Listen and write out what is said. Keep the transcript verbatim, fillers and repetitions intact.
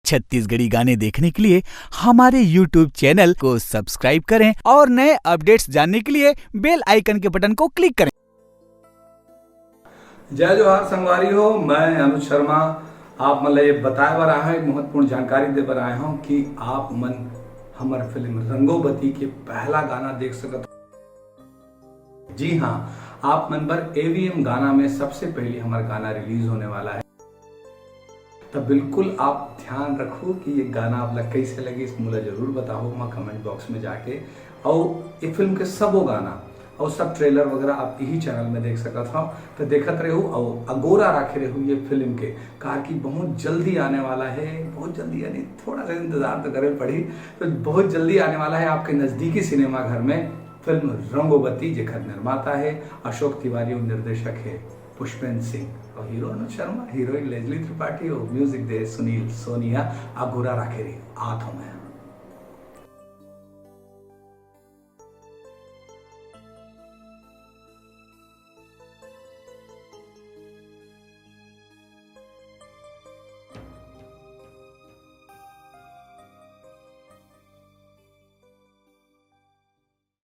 छत्तीसगढ़ी गाने देखने के लिए हमारे YouTube चैनल को सब्सक्राइब करें और नए अपडेट्स जानने के लिए बेल आइकन के बटन को क्लिक करें। जय जोहार संगवारी हो, मैं अनुज शर्मा। आप मन ल ये बताए बर आए हौं, एक महत्वपूर्ण जानकारी दे बर आए हौं कि आप मन हमर फिल्म रंगोबती के पहला गाना देख सकत हो। जी हाँ, आप मन बर एवीएम गाना में सबसे पहली हमर गाना रिलीज होने वाला है। त बिल्कुल आप ध्यान रखो कि ये गाना आप ला कैसे लगिस, मोला जरूर बताओ मा कमेंट बॉक्स में जाके। और ये फिल्म के सबो गाना और सब ट्रेलर वगैरह आप यही चैनल में देख सकत हो। तो देखत रहो और अगोरा राखे रहो ये फिल्म के, कार की बहुत जल्दी आने वाला है, बहुत जल्दी, यानी थोड़ा सा इंतजार तो करे पड़ी। तो बहुत जल्दी आने वाला है आपके नजदीकी सिनेमा घर में फिल्म रंगोबती, जेकर निर्माता है अशोक तिवारी और निर्देशक है पुष्पेंद्र सिंह और hero Anuj Sharma, heroine Leslie Tripathi और म्यूजिक दे सुनील सोनिया। अगोरा राखे रहो, आत हूँ मैं।